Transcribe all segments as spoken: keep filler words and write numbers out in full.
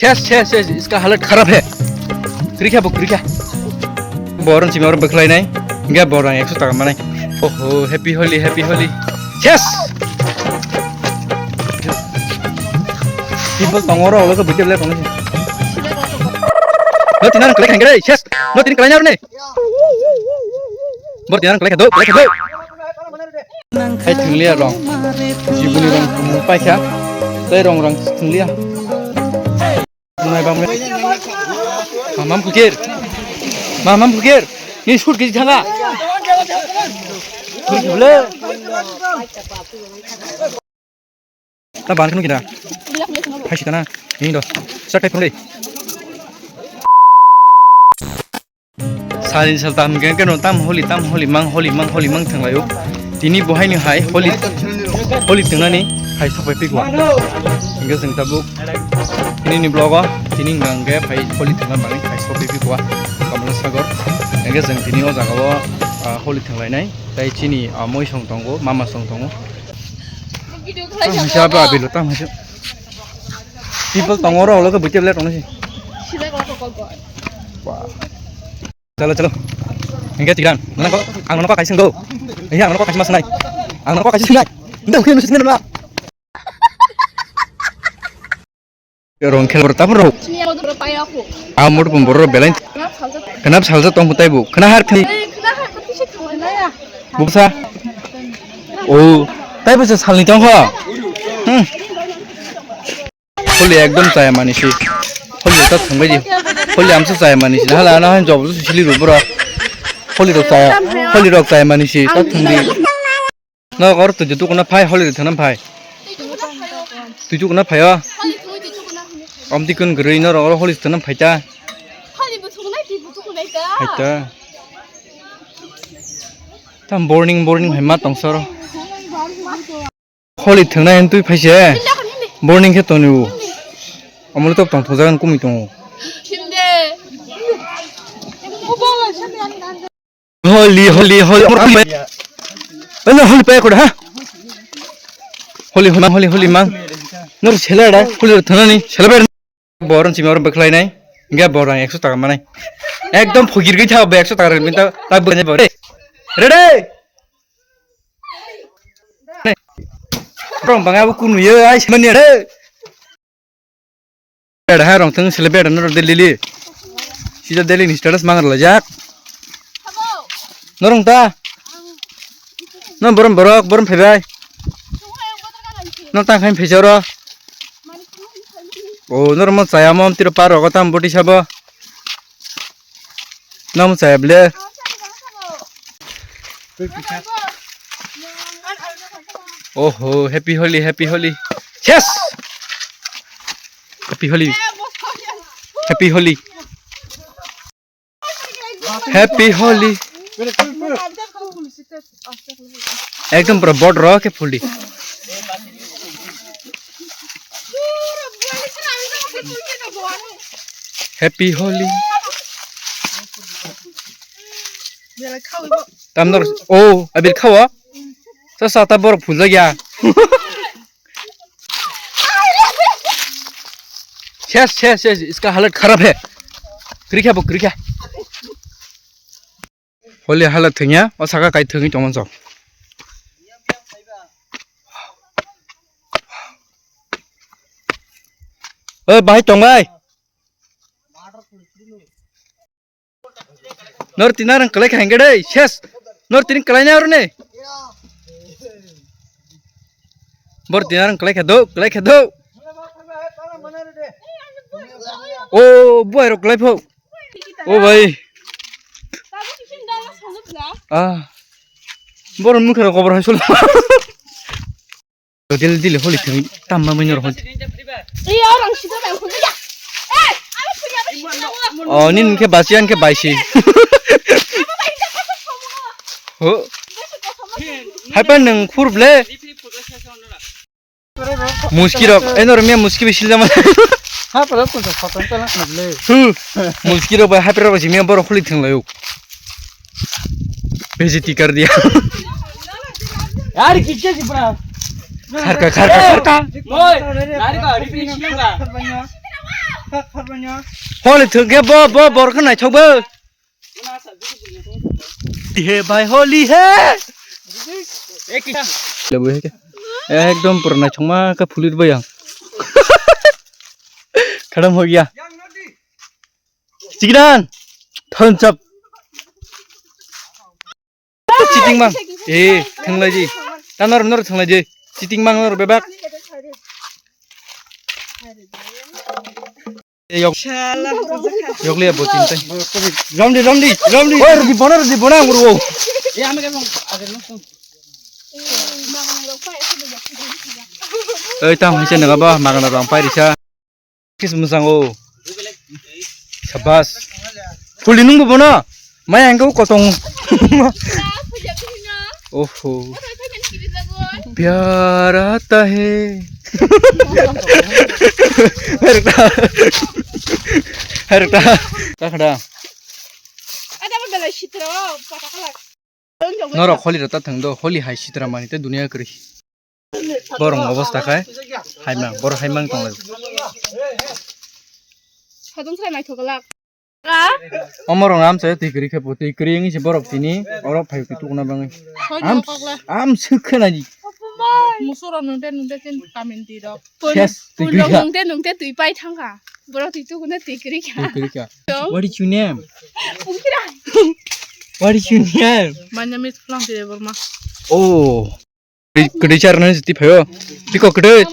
Ses, ses, ses, iska halat kharap hai. Krikha bo, krikha. Boron simi oro bwkhlai nai. Ge borang ekso taka manai. Oho, happy Holi, happy Holi. Ses. People tongoro olo ke bujhe le tongsi. No tinan khlai khangre, ses. No tin khlai nar ne. Bor tinan khlai do, khlai do. Hai thungliya rong. Jibuni rong paikha. Tei rong rang thungliya. Mamam kukir. Mamam kukir. Ni shoot kisi thanga. Kukir bole. Ta ban kunu kina. Hai sitana. Ni do. Sak tai phone. Salin sal tam hingke hingke no tam holi, tam holi mang, holi mang, holi mang thanglaio. Tini bo haini hai holi, holi twngnani hai sokpai pigwa. Hingke chwng tabuk tini ni vlog o tini hingka hingke phai holi thwngna bagwi hai sokpai pigwa Kamla Sagor. Hingke chwng tini o jaga o, ah, holi thwnglainai. Tai chini, ah, moi song tongo, mama song tongo. Tam hai sa ba bilo, tam hai sa. People tongo ro, lo ke buite bele tongo si. Wow. Chalo, chalo. Hingke tiran. Mana ko, ang mana ko kaising go. Iya, ang mana ko kaising mas nai. Ang mana ko kaising nai. Nda ukhir mas nai na. Rong khel bor tabur rok. Sini yang udah payah aku. Amur pun bor belain. Kenapa salsa? Kenapa salsa tong hutai bu? Kena har phi. Eh, kena har phi sih kawan ya. Buksa. Oh, tai bu salni tong ho. Hmm. Holi ekdom chaya mani si. Holi ta thangbai di. Holi amsa chaya mani si. Hala na han job su sili ru bro. Holi rok chaya. Holi rok chaya mani si. Ta thangdi. No gor tu jutu kuna phai holi thana phai. Tu jutu kuna phai o. Om ti kun gri no ro holi thana phai ta. Phai ta. Tam burning burning hai ma tong soro. Holi thangna hen twi phaise. Burning khe toni u. Amolo tok tong thojagan kumi tongo. Holi, holi, holi. Ano holi pa koda ha. Holi, holi, holi, holi mang. Nor sela da, holi thanani, sela ba. Boron simi oro bwkhlai nai. Ge borang ekso taka manai. Ekdom phogir gwi tha, ekso taka rwmani ta, ta bwkhlai nai bo. Ready? Borong banga bo kunu ye, ai simani re. Beda ha rong thung sele beda no daily li. Sida daily ni status mangar la jak. Norong ta. No borom borok, borom phaibai. No tang khain phaisa ro. O normo chaya mo tiro par rogo tam boti sabo. Nam chaya ble. Oho, happy Holi, happy Holi. Yes! Happy Holi. Happy Holi. Happy Holi. Ekdom pura bot ro ke phuli. Happy Holi. Tamnor, oh, abil khawa. Sa sa ta borok phulja ya. Ses, ses, ses, iska halat kharap hai. Krikha bo krikha. Holi hala thwngya, o saka kai thwngwi tongmani chwng. Oi, bahai tong bai. Nor tina rang kalai khaing gede, ses. Nor tini kalai na orne. Bor tina rang kalai khado, kalai khado. O, buai rok kalai pho. O bhai. Ah. Bor mukha rok kobor hai sul. Dil dil holi thung tamma mui nor hol. O nin ke basi an ke baisi. Ho. Hai pa nang khur ble. Muski rok, enor mia muski bisil jama. Ha pala pun sa khotong pala khable. Hu. Muski rok bai hapra rok jimia borok khuli thang layo. Bejeti kar diya. Yaar kiche si pura. Kharka kharka kharka. Oi, yaar ka ari finish kiya. Holi thwngkhe bo, bo borok naithok bo. He bhai, holi he. Lebu he ke. Ekdom pura naithokma khe phulir bai ang. Khadam ho gaya. Chikdan. Thumbs up. Cheating mang. Eh, thanglai di. Ta nor, nor thanglai di. Cheating mang nor bebak. Eh, yok. Yok liya bo tin tai. Rom di, rom di, rom di. Oi, rudi bona, rudi bona, nguru. Oi, tam hise naga ba, magana rong pai risa. Kis musang o. Sabas. Puli nungbo bono. Maya hengke kotong. Oho. Pyar aata hai. Harta. Harta. Kakhda. Norok holi rota thangdo, holi hai sitra mani te dunia kwrwi. Borok obostha khai haimang, borok haimang tonglai. Sajong sai naithok glak. Omo rong amsa twi kwrwi khe bo, twi kwrwi wngwi se borok tini oro phai twi tukna bangwi. Am, am swkhe nai. Musoro nungde nungde tin kamin twi rok. Ses, twi kwrwi kha. Nungde nungde twi pai thangkha. Borok twi tukuna twi kwrwi kha. Twi kwrwi kha. What is your name? What is your name? My name is Phulang Tire Borma. Oh. Kwtwi charnani se twi phaio. Tiko kwtwi.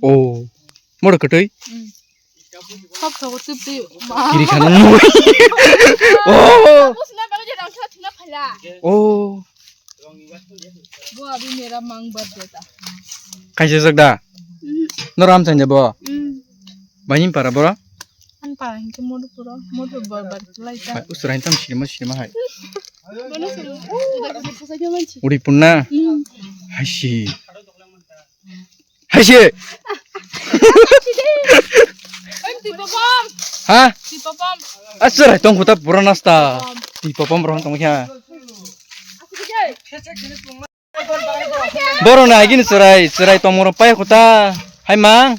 Oh. Moro kwtwi. Kiri khana nugwi. Oh. Oh. Kaisa jak da. Noro amchaini bo. Bani para boro. Ani para hinkhe Modhupuro, Modhupur bar bar khlai ta. Hai, usra hintam sirima sirima hai. Bono song, uda kisa phasai khe manchi. Uri punna. Haisi. Haisi. Oi, twi popom. Ha? Twi popom. Asra tong khuta pura nasta. Twi popom rong tong kha. Borok na agini chwrai, chwrai tongmoro pai khuta. Hai mang.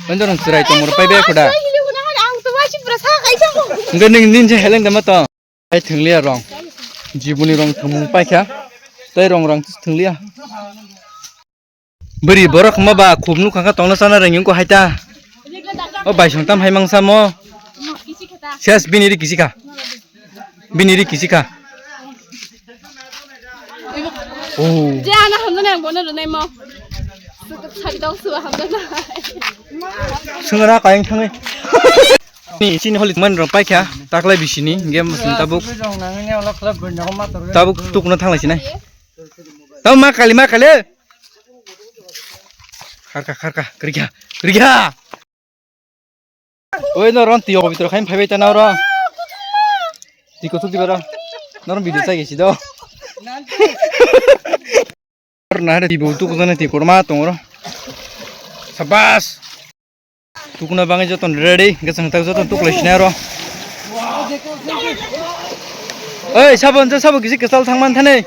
Bendorong chwrai tongmoro pai be khuda. Ang to wasi pura sa kai sa. Nge ning nin je heleng dama to. Ai thwngliya rong. Jibuni rong thwngmung paikha. Tei rong rang thwngliya. Bwrwi borok hwnba ba khub nukha kha tongna chana rengwi wngkha haita. O baisong tam hai mang samo. Ses bini ri kisi kha. Bini ri kisi kha. Oh. Je ana hamdana ang bono runai mo. Sari dong suwa hamdana. Sungara kayang thangai. Ni chini holi man rok paikha taklai bisini game sini tabuk. Tabuk tukuna thanglai sinai. Tabuk ma kali ma kali. Kharka kharka krikha krikha. Oi no ron tiyo bitro khaim phaibai ta na ro. Tiko thuk diba ro. Norom video sai gesi do. Nare tibo tu kuzane ti korma tongro. Sabas. Tukuna bangi joton ready, gesang tak joton tuklai sinai ro. Oi, sabon je sabo kisi kesal thangman thane.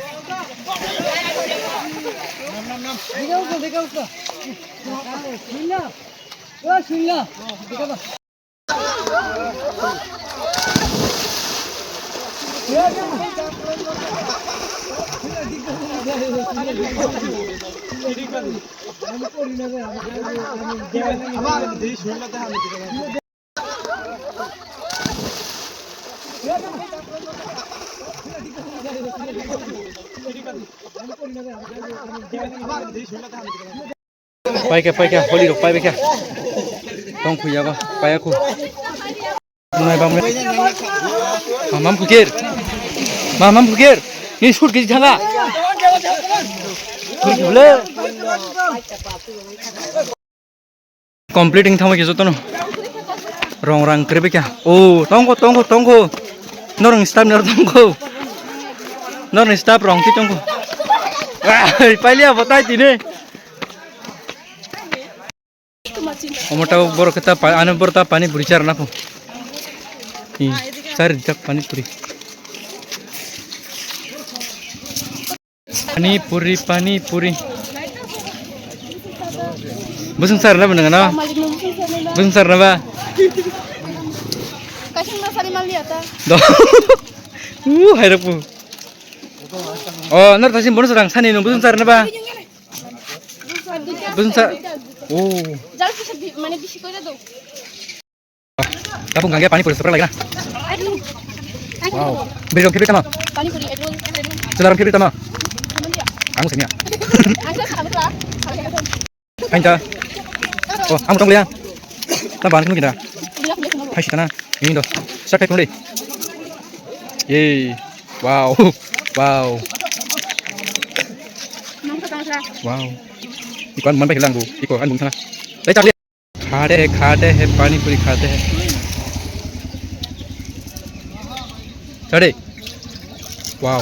Paikha, paikha, holi rok paibaikha. Tong khuya ba, paya khu. Nai bang. Mamam phukir. Mamam phukir. Ni shoot kisi thanga. Complete wng thangbai khe jotono. Rong rang kwrwi kha. O, tongkho, tongkho, tongkho. Norong staff nor tongkho. Norong staff rong ki tongkho. Ah, pailiya botai tini. Omo tabuk borok khe ta pa-, ano borok ta pani puri charna pho. Hi, chari jak pani puri. Pani puri, pani puri. Busung sar na benang na? Bwswng charna ba? Kaisa ma sari mal liya ta. Do. Uh, hai rok bu. Oh, nor tasim bonus rang sani nung bwswng charna ba? Bwswng char. Oh. Jal kisa bi-, mane bisi koi da do. Tapung gangge pani puri supra lagi na. Wow. Beri dong kebiri tama. Pani puri, egg roll, egg roll. Selaram kebiri tama. Kamu sini ya. Asa sama tu lah. Kain ta. Oh, ang tong liya. Ta ban kunu kita. Hai sitana. Ini do. Sa kai tong deh. Yay. Wow. Wow. Wow. Iko an man bai lang bu. Iko an bung sana. Dai chak liya. खाते हैं, खाते हैं, पानी पूरी खाते हैं। Chade. Wow.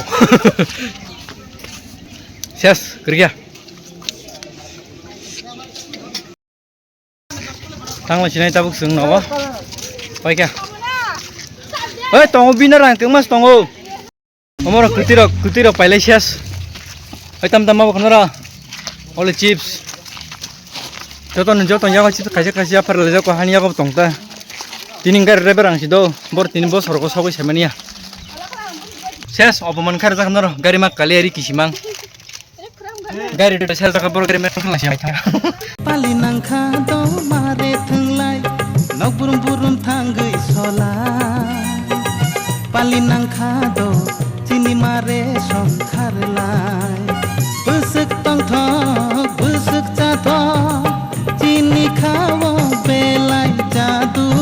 Ses, kerja. Tangla sinai tabuk sung no. Pai kya? Oi, tongo bina rang tengmas tongo. Omorok kwtwirok, kwtwirok pailai ses. Oi, tam tam mabo khwnara. Ole chips. Joto ni joto yago chips kaisa kaisa yaphar le jako hani yago tongta. Tini gari driver ang si do. Bor tini bosor ko sogwi semania. Ses obo man khar jak noro gari mak kali ari kisimang. Gari de sel taka bor gari mak khwlai se. Pali nangkha do mare thwnglai, nok burum burum thangwi sola. Pali nangkha do chini mare songkharlai. Bwswk tongthok, bwswk chathok, chini khao belai jadu.